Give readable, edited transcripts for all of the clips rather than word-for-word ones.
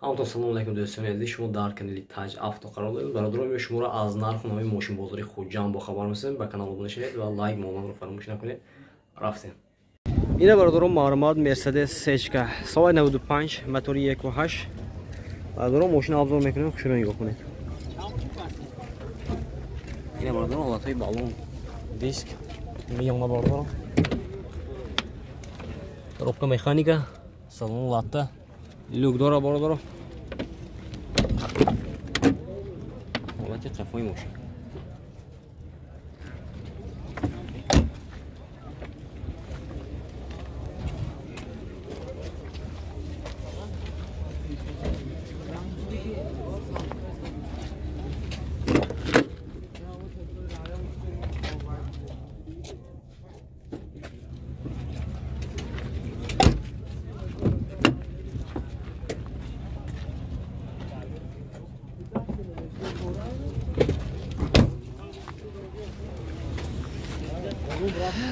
Ҳаматон салом алайкум, дӯстони азиз. Шумо дар канали Таҷ Авто қарор доред. Бародарон, мо шуморо аз нарху нави мошинбозори Хуҷанд бохабар месозем. Ба канал обуна шавед ва лайк монданро фаромӯш накунед. Рафтем. Ина бародарон, маълумот Мерседес Сечка соли 95, мотори 1.8. Бародарон, мошина обзор мекунем, хушро нигоҳ кунед. Ина бародарон, ҳолатҳои балон, диск, миёна бародарон. Коробка механика, салон латта, люк дора бародарон. Ҳолати қафои мошин.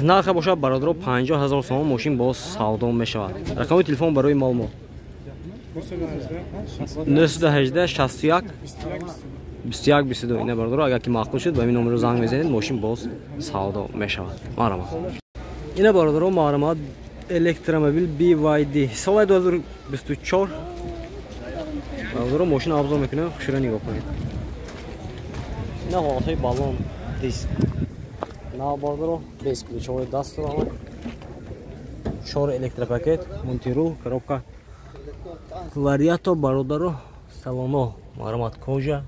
Нарха бошад бародаро 50 000 сомон, мошин боз савдо мешавад. Рақами телефон барои маълумот 918 61 21 22. Ина бародаро, агар ки маъқул шуд, ба ин номеро занг мезанед, мошин боз савдо мешавад. Марҳамат. Ина бародаро, маълумот электромобил BYD соли 2024. Бародаро, мошин обзор мекунем, хушро нигоҳ кунед. Ина ҳолатҳои балон, диск. На бародаро, без ключевой даст дорам. 4 электропакет, мультирул, коробка. Вариато бародаро, салоно, мармат кожа.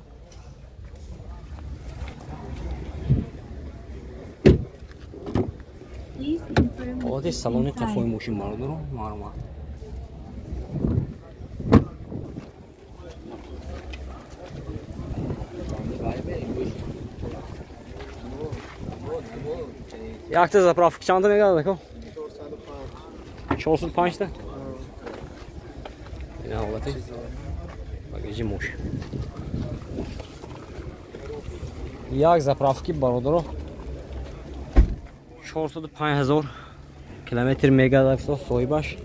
Ҳолати салони қафои мошин бародаро, мармат. Якта заправка чанда мегардад ко? 405 та? Ина ҳолати багажи мошин. Як заправки бародаро 405 000 километр мегардад соҳибаш.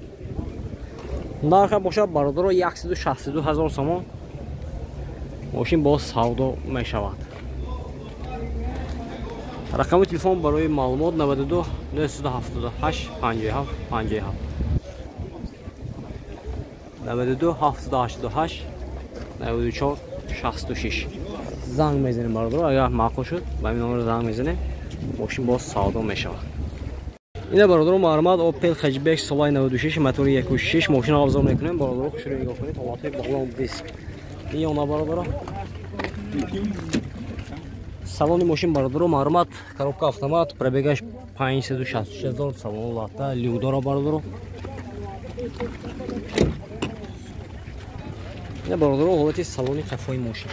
Нарха бошад бародаро 162 000 сомон. Мошин боз савдо мешавад. Рақами телефон барои маълумот 92 978 57 57 92 788 94 66. Занг мезанем бародаро, агар маъқул шуд ба ин номер занг мезанем, мошин боз савдо мешавад. Ина бародаро, маълумот Opel Hatchback соли 96, мотори 1.6, мошинро обзор мекунем. Бародаро, хушро нигоҳ кунед, ҳолатҳои балон, диск, миёна бародаро. Салони мошин бародаро, маълумот, коробка автомат, пробегаш 566 000, салон латта, люк дора бародаро. Ина бародаро, ҳолати салони қафои мошин.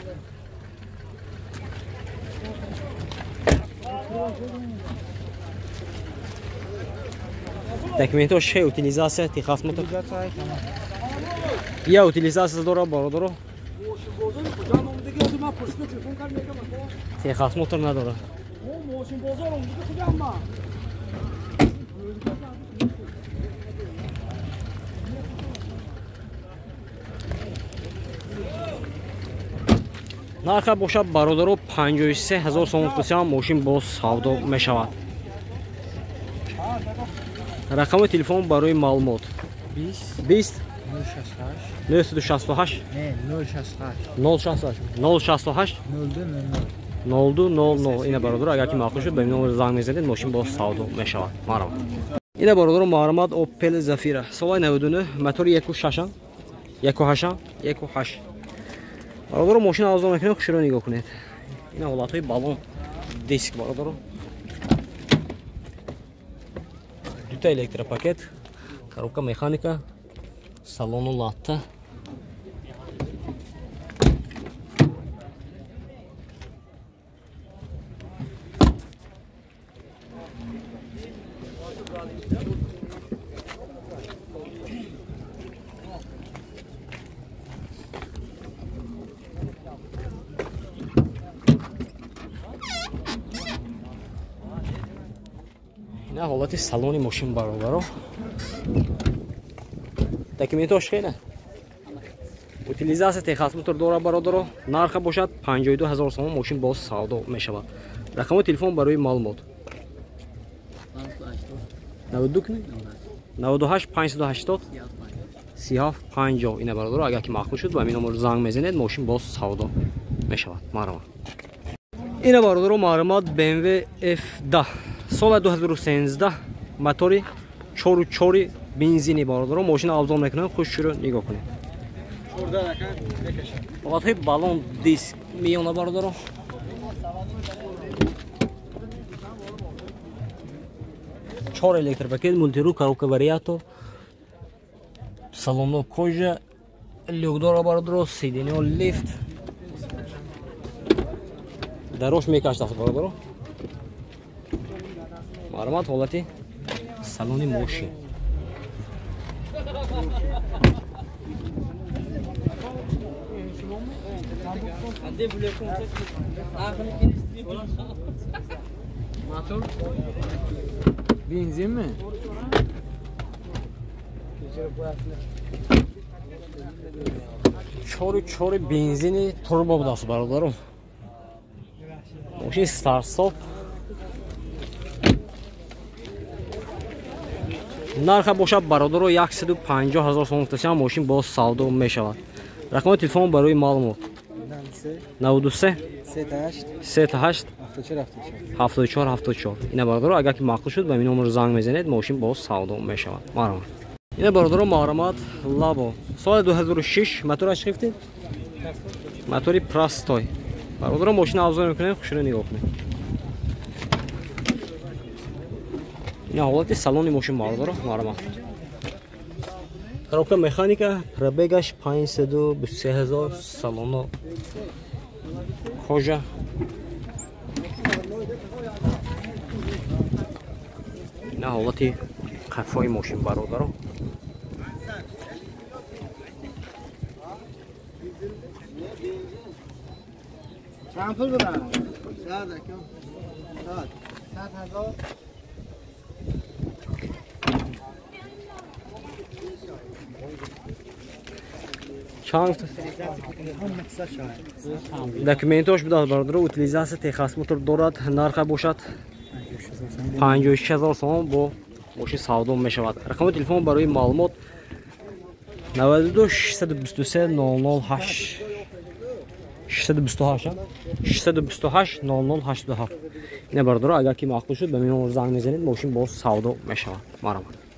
Документҳо ше утилизация, техосмотр. Я утилизация дора бародаро. Техосмотр надорад. Нарха бошад бародаро 53 000 сомон фурӯшам, мошин боз савдо мешавад. Рақами телефон барои маълумот 20 968 068 068 02 00. Ина бародаро, агар ки маъқул шуд, ба ин номер занг мезанед, мошин боз савдо мешавад. Марҳамат. Ина бародаро, маълумот Opel Zafira соли 99, мотори 1.6 1.8 1.8. Бародаро, мошин обзор мекунем, хушро нигоҳ кунед. Ина ҳолатҳои балон, диск бародаро. Дута электропакет, коробка механика, салону латта. Ина ҳолати салони мошин бародаро. Документҳош хеле. Утилизация техосмотр дора бародаро. Нарха бошад 52 000 сомон, мошин боз савдо мешавад. Рақами телефон барои маълумот 92 98 580 37 50. Ина бародаро, агар ки маъқул шуд ба ҳамин номер занг мезанед, мошин боз савдо мешавад. Марҳамат. Ина бародаро, марҳамат, BMW F10 соли 2013, мотори 4.4 бензини бародаро. Мошина обзор мекунем, хушшурӯ нигоҳ кунед. Ҳолатҳои баллон, диск миёна бародаро. Чор электропакет, мультиру, коробка вариатор, салоно кожа, люк дора бародаро, сиденье лифт. Дарош мекашад бародаро. Марҳамат, ҳолати салони мошин. Motor benzin mi? 4.4 бензини турбо будааст бародаро. Мошин старт-стоп. Нарха бошад бародаро 150 000 сомон гуфтасиам, мошин боз савдо мешавад. Рақами телефон барои маълумот 93 38 74 74. Ина бародаро, агар ки маъқул шуд ба ҳамин номер занг мезанед, мошин боз савдо мешавад. Марҳамат. Ина бародаро, марҳамат, Лабо соли 2006, мотораш чӣ гуфтед? Мотори простой. Бародаро, мошина обзор мекунем, хушро нигоҳ кунед. Ина ҳолати салони мошин бародаро, марҳамат. Коробка механика, пробегаш 523 000, салоно кожа. Ина ҳолати қафои мошин бародаро. Чанд пул бурад? 100 акам. 100 000. Чанд документош будааст бародаро, утилизация техосмотр дорад, нарха бошад 56 000 сомон, бо мошин савдо мешавад. Рақами телефон барои маълумот 92 623 008 628 628 0087. Ина бародаро, агар ки маъқул шуд ба ҳамин номер занг мезанед, мошин боз савдо мешавад. Марҳамат.